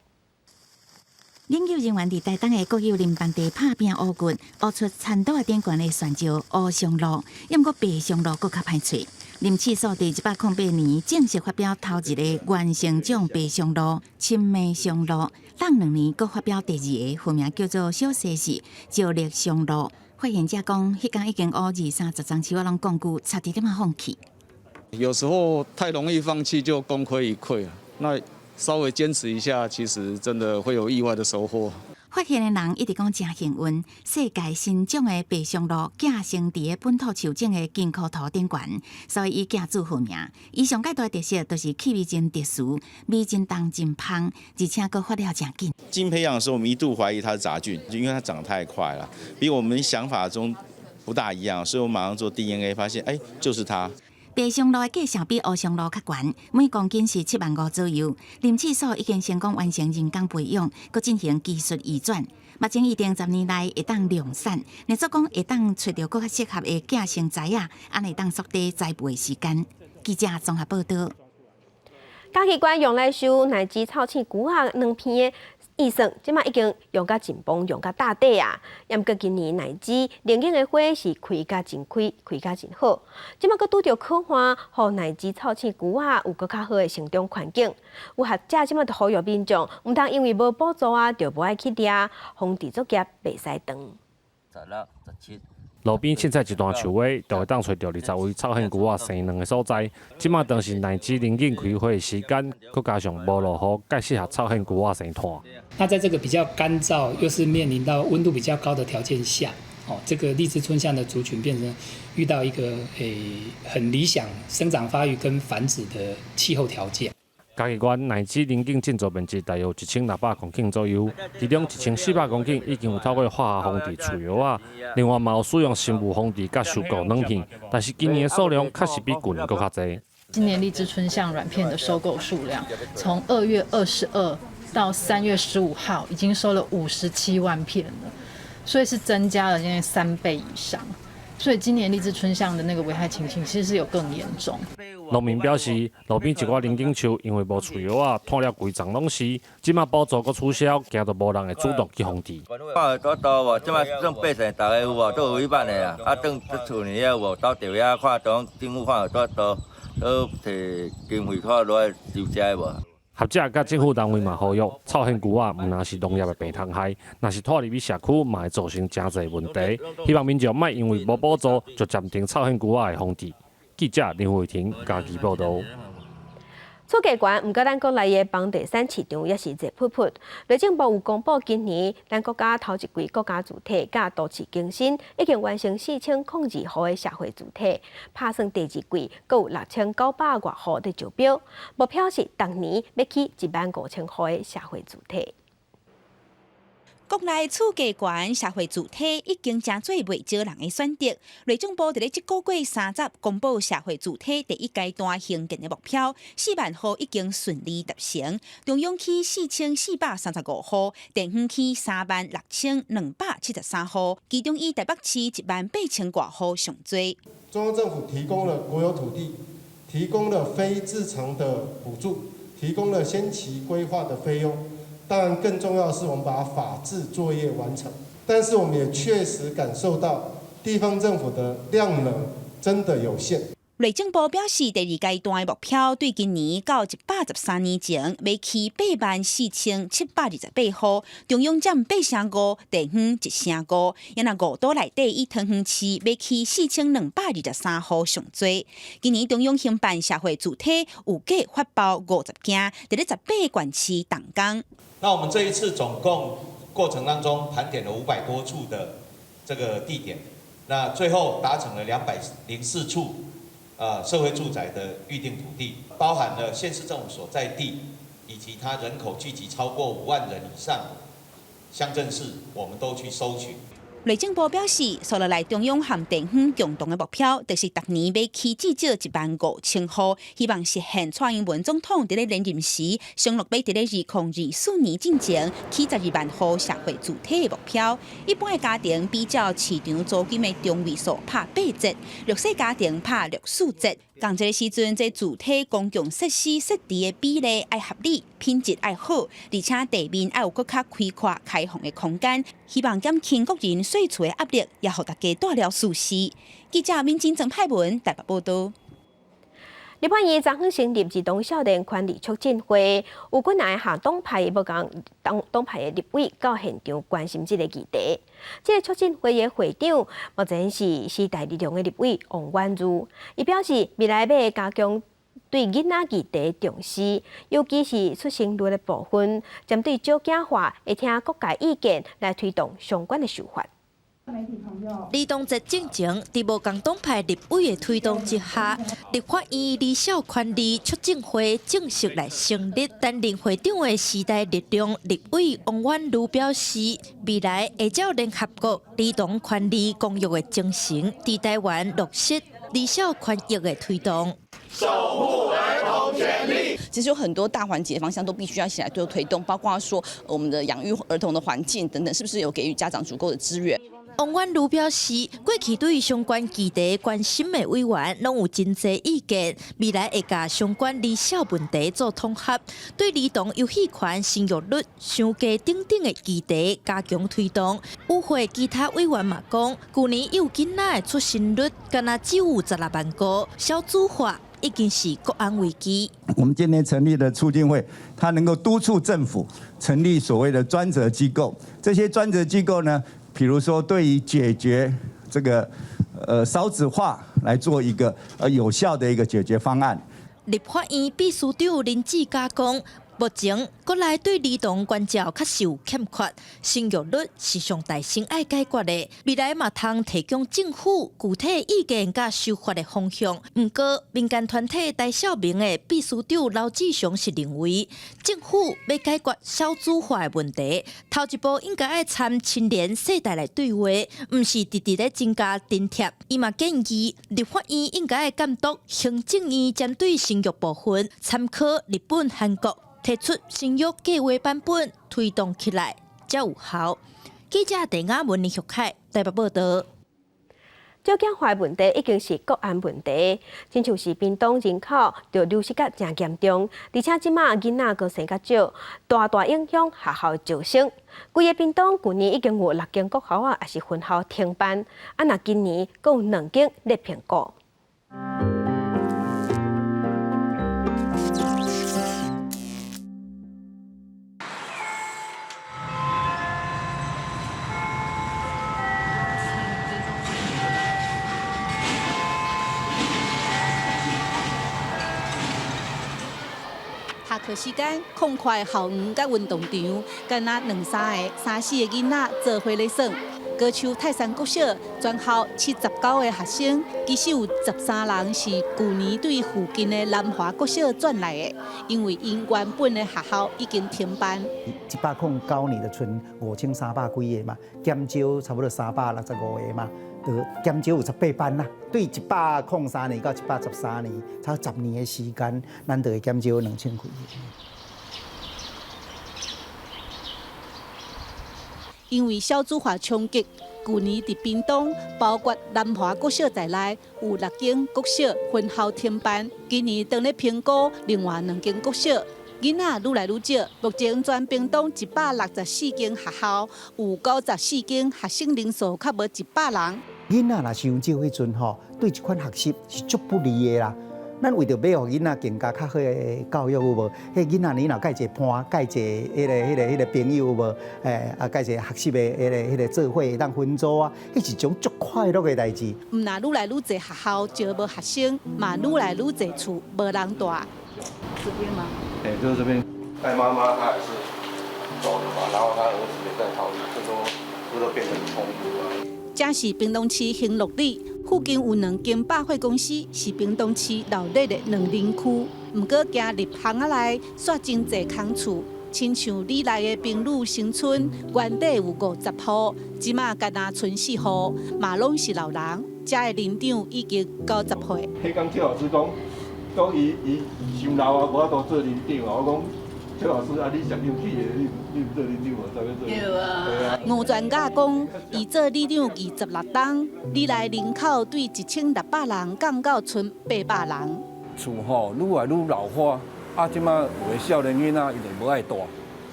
研究人員佇台東的國有林班地拍拚挖掘，挖出田桌仔頂懸的旋石烏松露，猶毋過白松露閣較歹揣。林試所佇108年正式發表頭一个原生種白松露、深暝松露，隔2年閣發表第二个，學名叫做小西氏石栗松露。發現者講，彼工已經挖二三十叢樹仔攏摃龜，差一點仔放棄。有時候太容易放棄就功虧一簣啊。那稍微堅持一下，其實真的會有意外的收穫。發現的人一直講誠幸運，世界新種的白松露寄生佇个本土樹種的金箍桃頂懸，所以以寄主號名。伊上蓋大特色就是氣味真特殊，味真重真芳，而且閣發了誠緊。經培養的時候，我們一度懷疑它是雜菌，就因為它長得太快了，比我們想法中不大一樣，所以我馬上做 DNA，發現哎，就是它。白松露的價數比烏松露較懸，每公斤是7萬5左右。林試所已經成功完成人工培養，閣進行技術移轉。目前預定10年內會當量產，若做講會當揣著閣較適合的寄生材仔，按呢會當縮短栽培的時間。記者綜合報道。嘉義縣用來收奶雞臭鼠龜仔卵片的預算，這馬已經用甲緊繃，用甲貼底啊！猶毋過今年奶枝龍井的花是開甲真開，開甲真好。這馬閣拄著洘旱，予奶枝臭鼠龜仔有閣較好的成長環境。有學者這馬就呼籲民眾，毋通因為無補助啊，就無愛去掠，防治作業袂使斷。 16、17。路邊凊彩一段樹尾，就會當揣著20位臭牝龜仔生卵的所在。這馬當是奶枝龍井開花的時間，閣加上無落雨，蓋適合臭牝龜仔生湠。那在這個比較乾燥，又是面臨到溫度比較高的條件下，哦，這個荔枝椿象的族群變成遇到一個很理想生長發育跟繁殖的氣候條件。嘉義縣奶枝龍井種植面積大約1600公頃左右，其中1400公頃已經有透過化學防治除藥仔，另外嘛有使用生物防治佮收購卵片，但是今年的數量確實比舊年閣較濟。今年荔枝椿象卵片的收購數量，從2月22到3月15號，已經收了57萬片了，所以是增加了將近3倍以上。所以今年荔枝椿象的那個危害情形，其實是有更嚴重。農民表示，路邊一寡龍井樹因為無除藥仔，湠了規叢攏是，這馬補助閣取消，驚著無人會主動去防治。看多多無？這馬算百姓逐家有無？都有違反的啊！啊，轉厝裡有無？兜著遐看中政府看有多多，都提經費看落來收這个無？學者佮政府單位嘛呼籲，臭牝龜仔毋但是農業的病蟲害，若是拖入去社區，嘛會造成誠濟問題。希望民眾莫因為無補助就暫停臭牝龜仔的防治。記者林慧婷嘉義報導。厝價懸，毋過咱國內的房地產市場也是熱噗噗。內政部有公布，今年咱國家頭一季國家住宅佮都市更新已經完成4002戶的社會住宅，拍算第二季閣有6900外戶佇招標，目標是逐年欲起1萬5千戶的社會住宅。國內厝價懸，社會住宅已經成做袂少人的選擇。內政部佇咧這個月30公布社會住宅第一階段興建的目標，4萬戶已經順利達成。中央區4435戶，地方區3萬6273戶，其中以台北市1萬8千外戶上濟。中央政府提供了國有土地，提供了非自償的補助，提供了先期規劃的費用。當然，更重要的是，我們把法制作業完成。但是，我們也確實感受到地方政府的量能真的有限。內政部表示，第二階段的目標對今年到113年前，欲起84,728戶，中央佔8成5，地方1成5。猶若五都內底以桃園市欲起4223戶上濟。今年中央興辦社會住宅有計發包50間，佇咧18個縣市動工。那我們這一次總共過程當中盤點了500多處的這個地點，那最後達成了204處。社會住宅的預定土地，包含了縣市政府所在地以及它人口聚集超過5萬人以上鄉鎮市，我們都去搜尋。內政部表示，紲落來中央和地方共同的目標，就是逐年欲起至少1萬5千戶，希望實現蔡英文總統佇咧連任時承諾欲佇咧2024年進前起12萬戶社會住宅的目標。一般的家庭比照市場租金的中位數拍8折，弱勢家庭拍6、4折。仝這个時陣，這住宅公共設施設置的比例愛合理，品質愛好，而且地面愛有閣較開闊開放的空間，希望減輕國人稅厝的壓力，也予大家蹛了舒適。記者敏珍、曾派文台北報導。立法院昨昏成立兒童少年權利促進會，有幾若个黨派無仝黨派的立委到現場關心這个議題。這个促進會的會長目前是時代力量的立委王婉諭，伊表示未來欲加強對囡仔議題重視，尤其是出生率的部分，針對少子化，會聽各界意見來推動相關的修法。兒童節進前，佇無仝黨派立委的推動之下，立法院兒少權利促進會正式來成立。擔任會長的時代力量立委王婉諭表示，未來會照聯合國兒童權利公約的精神，佇台灣落實兒少權益的推動。守護兒童權利。其實有很多大環節方向都必須要一起來做推動，包括說我們的養育兒童的環境等等，是不是有給予家長足夠的資源？王婉諭表示，過去對相關議題關心的委員攏有真濟意見，未來會共相關兒少問題做統合，對兒童遊戲權、生育率傷低等等的議題加強推動。與會其他委員嘛講，舊年幼囡仔的出生率干焦只有16萬個，少子化已經是國安危機。我們今天成立的促進會，它能夠督促政府成立所謂的專責機構，這些專責機構呢，比如說，對於解決這個少子化來做一個有效的一個解決方案。立法院秘書長林志嘉講，目前國內對兒童關照確實有欠缺，生育率是上大先愛解決的。未來嘛通提供政府具體意見佮修法的方向。毋過民間團體台少盟的秘書長劉志祥是認為，政府欲解決少子化的問題，頭一步應該愛參青年世代來對話，毋是直直咧增加津貼。伊嘛建議立法院應該愛監督行政院針對生育部分，參考日本、韓國。提出生育計畫版本，推動起來才有效。記者鄭雅文、林玉凱台北報導。少子化問題已經是國安問題，親像是屏東人口就流失甲誠嚴重，而且這馬囡仔閣生較少，大大影響學校招生。規个屏東舊年已經有六間國校啊，抑是分校停辦，啊若今年閣有兩間咧評估。下課時間，空曠校園佮運動場，敢若兩三个、三四个囡仔做伙咧耍。高丘泰山國小全校79个學生，其實有13人是舊年對附近的南華國小轉來的，因為𪜶原本的學校已經停辦。109年就賰5300幾个嘛，減少差不多365個嘛，就減少有18班啦。對103年到113年，差不多10年的時間，咱就會減少2000幾個。因為少子化衝擊，舊年佇屏東，包括南華國小在內，有6間國小分校停辦。今年當咧評估，另外2間國小囡仔愈來愈少。目前全屏東164間學校，有94間學生人數較無100人。囡仔若傷少彼陣吼，對這款學習是足不利的啦。咱為著欲予囡仔更加較好的教育有無？彼囡仔你若佮一个伴，佮一个彼个朋友有無？啊，佮一个學習的彼个做伙會當分組啊，彼是一種足快樂的代誌。毋若愈來愈濟學校招無學生，嘛愈來愈濟厝無人蹛。這邊嗎？欸，就是這邊。賴媽媽她也是走了嘛，然後她兒子也在逃離，這都變成衝突了。這是屏東市興樂里，附近有兩間百貨公司，是屏東市鬧熱的兩人區。毋過行入巷仔內，煞真濟空厝，親像里內的平女新村，原底有50戶，這馬干焦賰四戶，嘛攏是老人。遮的年長已經90歲。彼工趙老師講，講伊伊傷老啊，無法度做里長啊。我講趙老師啊，你上有氣的，你你毋做里長無？啥欲做？對啊。吳專家講，伊做里長26冬，里內人口對1600人降到賰800人。厝吼愈來愈老化，啊，這馬有的少年囡仔伊就無愛蹛，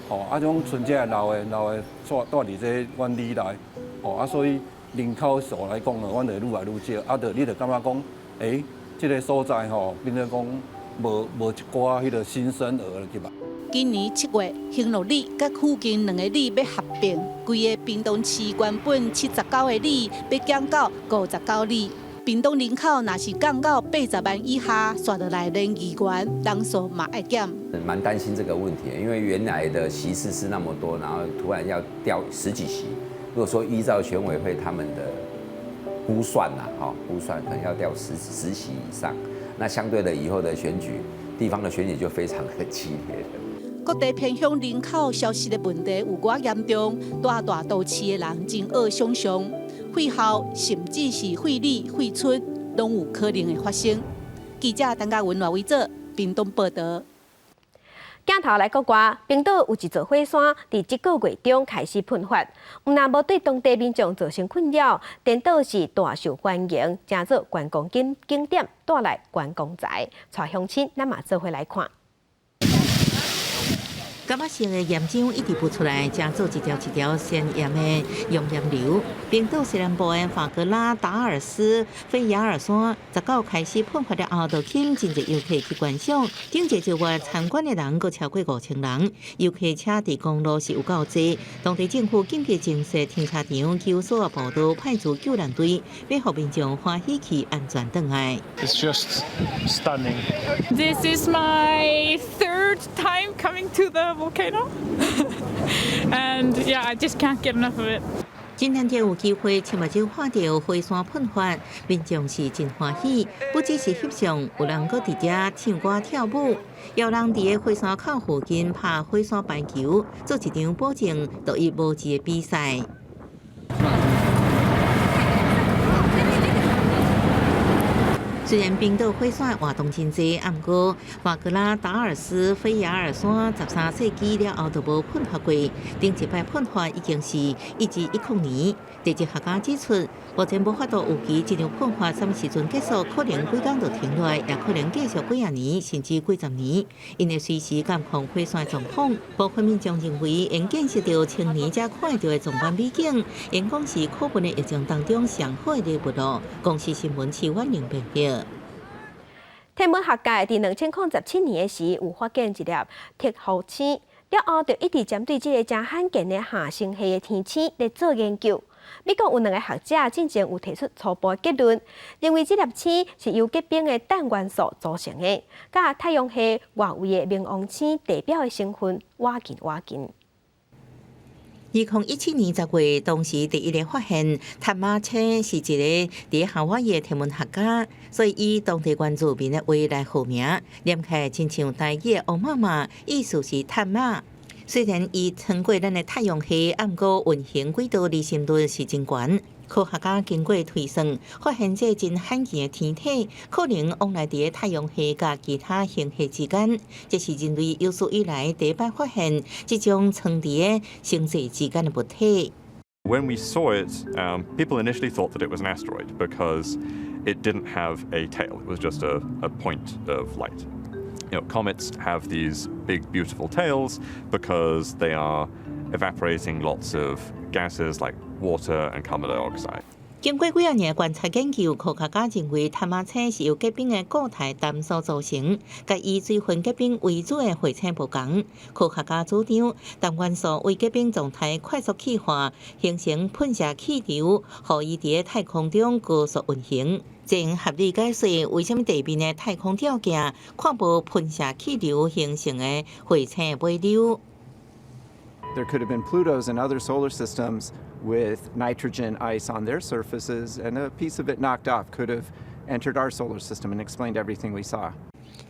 吼，啊，種賰這老的老的蹛蹛佇這阮里內，吼，啊，所以人口數來講呢，阮就愈來愈少，啊，就你就感覺講，欸，這个所在吼，變做講無無一寡彼个新生兒入來。今年7月，興樂里佮附近兩个里欲合併，規个屏東市原本79个里，欲減到59里。屏東人口若是降到80萬以下，紲落來連議員人數嘛愛減。蠻擔心這個問題，因為原來的席次是那麼多，然後突然要掉十幾席。如果說依照選委會他們的估算啦，哈，估算可能要掉10席以上，那相對的以後的選舉，地方的選舉就非常的激烈了。各地偏鄉人口消失的問題有偌嚴重，蹛大都市的人真惡想像，廢校甚至是廢里廢村，攏有可能會發生。記者陳嘉文、賴偉哲，屏東報導。鏡頭來國外，冰島有一座火山，佇這個月中開始噴發，毋但無對當地民眾造成困擾，顛倒是大受歡迎，成做觀光景景點，帶來觀光財。帶鄉親，咱嘛做伙來看。柑仔色的岩漿一直噴出來，成做一條一條鮮豔的熔岩流。冰島西南部的法格拉達爾斯菲亞爾山，19開始噴發了後，就吸引真濟遊客去觀賞。頂一個月參觀的人閣超過5000人，遊客車佇公路是有夠濟。當地政府緊急增設停車場、救索步道，派出救難隊，欲予民眾歡喜去安全轉來。 It's just stunning. This is my third time coming to the volcano, and yeah, I just can't get enough of it. 真難得有機會親目睭看著火山噴發，民眾是真歡喜。不只是翕相，有人閣佇遮唱歌跳舞，也有人佇个火山口附近拍火山排球，做一場保證獨一無二的比賽。雖然冰島火山活動真濟，毋過華格拉達爾斯菲亞爾山13世紀了後就無噴發過，頂一擺噴發已經是1710年。地質學家指出，目前無法度預期這場噴發啥物時陣結束，可能幾工就停落來，也可能繼續幾仔年，甚至幾十年。𪜶會隨時監控火山狀況。部分民眾認為，𪜶見識著千年才看著的壯觀美景，𪜶講是可怕的疫情當中上好的禮物囉。公視新聞徐婉玲編譯。天文學界佇2017年的時，有發現一粒鐵護星，了後就一直針對這个誠罕見的下星系的天星來做研究。美國有兩个學者進前有提出初步結論，認為這粒星是由結冰的氮元素組成的，佮太陽系外圍的冥王星地表的成分倚近倚近。2017年10月，當時第一个發現探馬車是一个佇夏威夷的天文學家，所以以當地原住民的話來號名，念起來親像台語的王媽媽，意思是探馬。雖然伊穿過咱的太陽系，毋過運行軌道離心率是真懸。科學家經過推算，發現這真罕見的天體，可能往來佇太陽系佮其他星系之間。這是人類有史以來第一擺發現這種藏佇星際之間的物體。 When we saw it, people initially thought that it was an asteroid because it didn't have a tail. It was just a point of light. Comets have these big, beautiful tails because they are evaporating lots of gases like water and carbon dioxide. 經過幾仔年觀察研究，科學家認為探馬星是由結冰的固態氮所組成，佮以水分結冰為主的彗星無仝。科學家主張，氮元素為結冰狀態快速氣化，形成噴射氣流，予伊佇太空中高速運行。這合理解釋為啥物地面的太空照鏡看無噴射氣流形成的彗星尾流。There could have been Plutos in other solar systems with nitrogen ice on their surfaces, and a piece of it knocked off could have entered our solar system and explained everything we saw.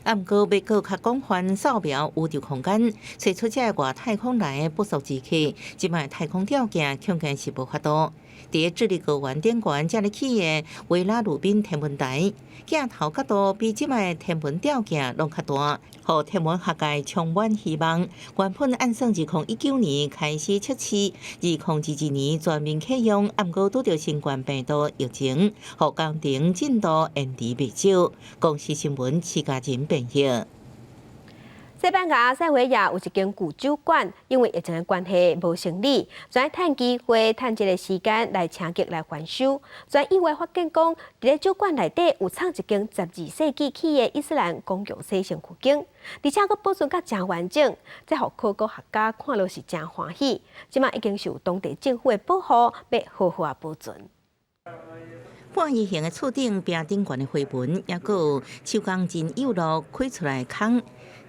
啊，毋過欲閣較廣泛掃描宇宙空間，揣出這个外太空來的不速之客，這擺太空吊鏡恐驚是無法度。佇智利高原頂懸遮爾起的維拉魯賓天文台，鏡頭角度比這擺天文吊鏡攏較大，予天文學界充滿希望。原本按算2019年開始測試，2022年全面啟用，啊，毋過拄著新冠病毒疫情，予工程進度延遲袂少。公視新聞徐家仁編譯。西班牙塞維亞有一間舊酒館，因為疫情的關係無生理，就愛趁機會趁這个時間來請客來翻修。煞意外發現講，佇咧酒館內底有藏一間12世紀起的伊斯蘭公共洗身軀間，而且閣保存甲誠完整，這予考古學家看了是誠歡喜。這馬已經受當地政府的保護，欲好好仔保存。半圓形的厝頂壁頂懸的花紋，抑閣有手工真幼路開出來的空。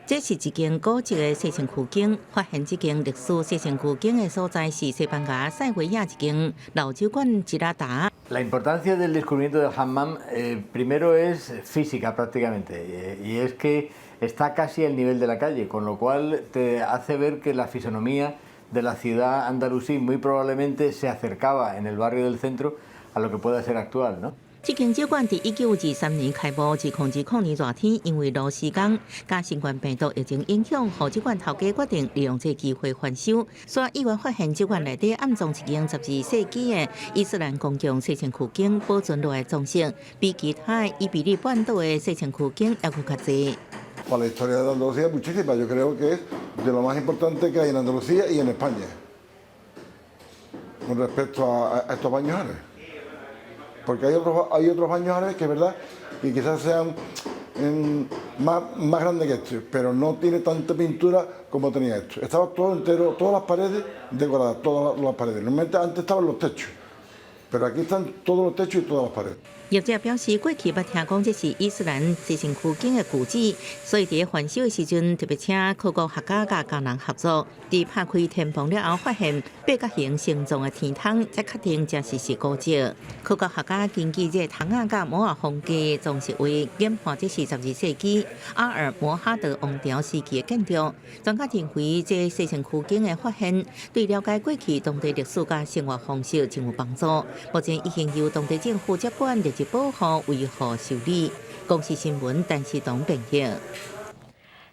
這是一間古蹟的洗身軀間，發現這間歷史洗身軀間的所在是西班牙塞維亞一間老酒館吉拉達。 La importancia del descubrimiento del hammam, primero es física prácticamente, y es que está casi al nivel de la calle, con lo cual te hace ver que la fisonomía de la ciudad andalusí muy probablemente se acercaba en el barrio del centro a lo que pueda ser actual, ¿no? 這間酒館佇1923年開幕，2020年熱天，因為勞施工佮新冠病毒疫情影響，予酒館頭家決定利用這個機會翻修。煞意外發現酒館內底暗藏一間12世紀的伊斯蘭公共洗身軀間，保存落來裝飾，比其他伊比利半島的洗身軀間猶閣較濟。 Para la historia de Andalucía muchísima, yo creo que es de lo más importante que hay en Andalucía y en España con respecto a estos baños árabes. Porque hay otros baños árabes que es verdad que quizás sean más grandes que este, pero no tiene tanta pintura como tenía esto. Estaba todo entero, todas las paredes decoradas, todas las paredes. Normalmente antes estaban los techos, pero aquí están todos los techos y todas las paredes. 業者表示，過去捌聽講這是伊斯蘭洗身軀間的舊址，所以佇翻修的時陣特別請考古學家佮工人合作。佇拍開天棚了後，發現八角形形狀的天窗，才確定這是是古蹟。考古學家根據這個窗仔佮摩爾風格裝飾畫，研判這是12世紀阿爾摩哈德王朝時期的建築。專家認為，這洗身軀間的發現對了解過去當地歷史佮生活方式真有幫助。目前已經由當地政府接管，列入保護維護修理。公視新聞陳世東編譯。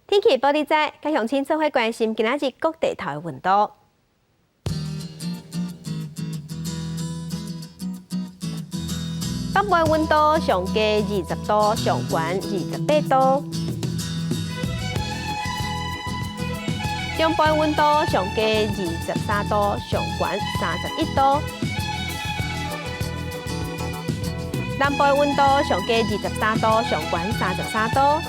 天氣報你知，佮鄉親做伙關心今仔日各地頭的溫度。北部溫度上低20度，上懸28度。中部溫度上低23度，上懸31度。南部溫度上低23度，上懸33度。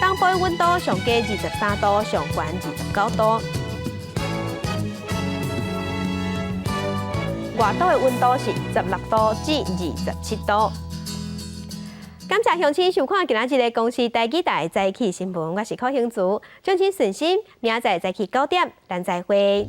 東部溫度上低23度，上懸29度。外島的溫度是16度至27度。感謝鄉親收看今仔日的公視台語台早起新聞，我是柯興竹，敬請順心，明仔載早起9點，咱再會。